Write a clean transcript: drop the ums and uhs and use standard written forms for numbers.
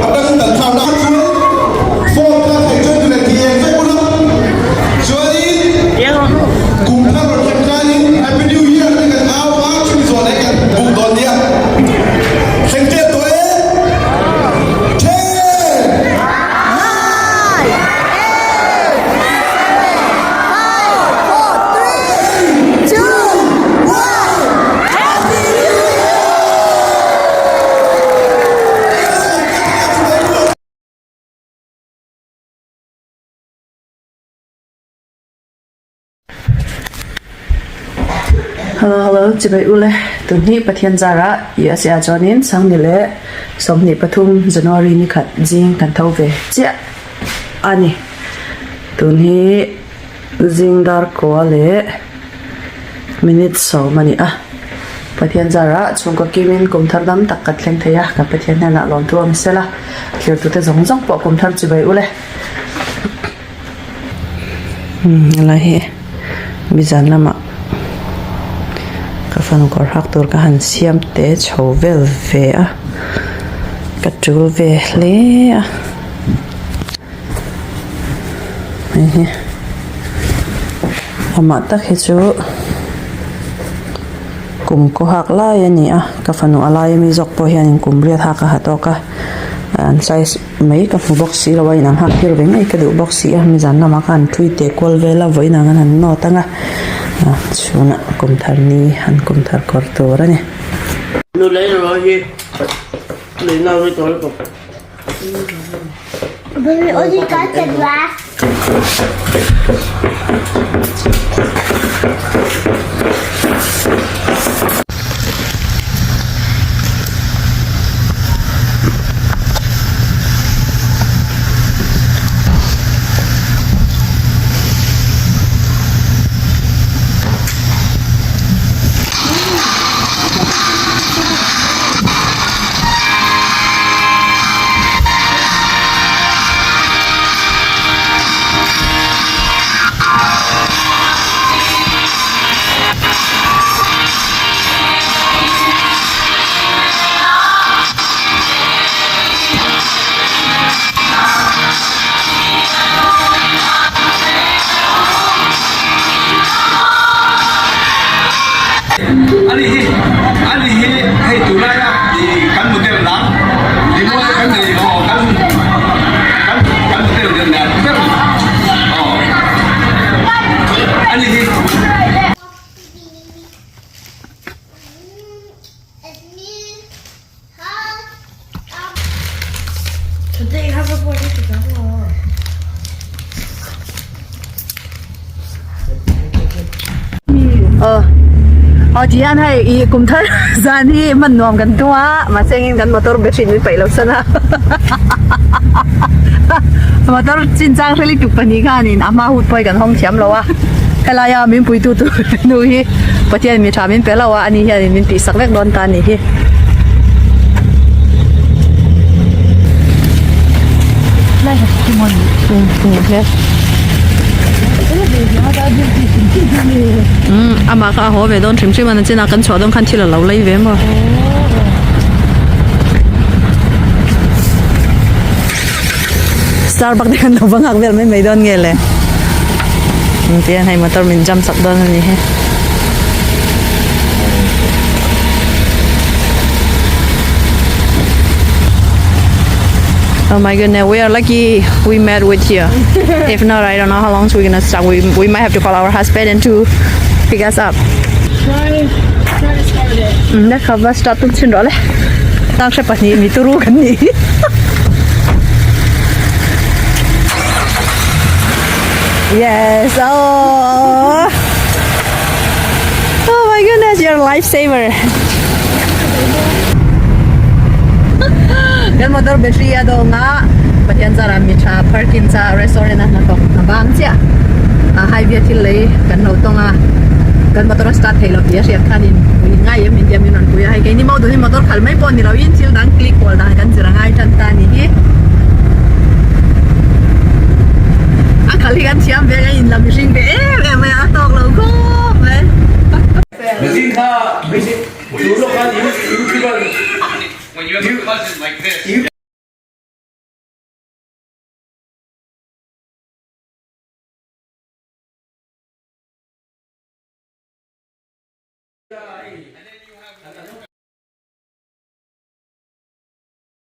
atangin kan thlak a chuan phone kha theih chuan tule ti eng vek ula chuanin kum thar rawn thleng khanin Happy New Year te kan au a chumi zawh leh kan buk dawn nia thleng tep tawh e Ten! Nine! Eight! Seven! Five! Four! Three! Two! One! Happy New Year! Hello hello chibai ule tunhi Pathian zarah USA ah chuanin Sangni leh 23 January ni khat zing kan tho ve chiah a ni tunhi zing dar kua leh minute sawm a ni a Pathian zarah chhungkaw kimin kum thar dam tak kan thleng thei a kan Pathian hnenah lawmthu a awm sela thirtute zawng zawng pawh kum thar chibai ule. Helai hi mizan lamah ka fanu kawr hak tur ka han siam te chho vel ve a ka tul ve hle a hei hi amah tak hi chu kum kaw hak lai a ni a ka fanu a laia mi zawk pawh hianin kum riat hak a ha tawk a an size mai ka hmu bawk si lo a inang hak tir ve ngei ka duh bawk si a mizan lamah khan thui teh kual vel a vawiin ang an han nawt ang a chhunah kum thar ni an kum thar kawr tur a ni. Ani hi ani hi hei tunlaia ih kan model dang rimawi kan nei aw kan kan kan model lian ber ber aw ani hi. Aw ti hian hei ih kum thar zan hi hman nuam kan tum a mahse engin kan motor battery min paih lo san a motor chin chang hreli tuk pahnih khanin a hma hut pawh hi kan hawng thiam lo a helaia min puitu tur nu hi Pathian mi tha min pe lo a ani hianin min tihsak vek dawn ta a nih hi. Amah kha a haw ve dawn hrim hrim a nachin a kan chhuah dawn khan thil a lo lei ve maw. Starbucks te khan lo va nghak vel mai mai dawn nge le. Tihian hei motor min jump sak dawn a ni hi. Oh my goodness, we are lucky we met with you. If not, I don't know how long we're gonna stuck. We, we might have to call our husband and to pick us up. Try, try to start it. Na kha va start tum chin rawh le. Tang hre pahnih mi turu kan ni. Yes. Oh. Oh my goodness, you're a lifesaver. Kan motor battery a dawng a, Pathian zarah mi tha Perkins a restaurant a hnathawk a bang chiah. A highway thil lei kan lo tawng a, kan motor a start theih lo tih a hriat khanin ui ngai em min ti a min rawn pui a, hei keini mo duhin motor khalh mai pawh ni loin thil dang click kual dan kan zir a ngai tan ta a ni hi. A khalh hi kan thiam ve a, kan inla mihring ve em em mai a, a tawk lo khawp mai. And then you have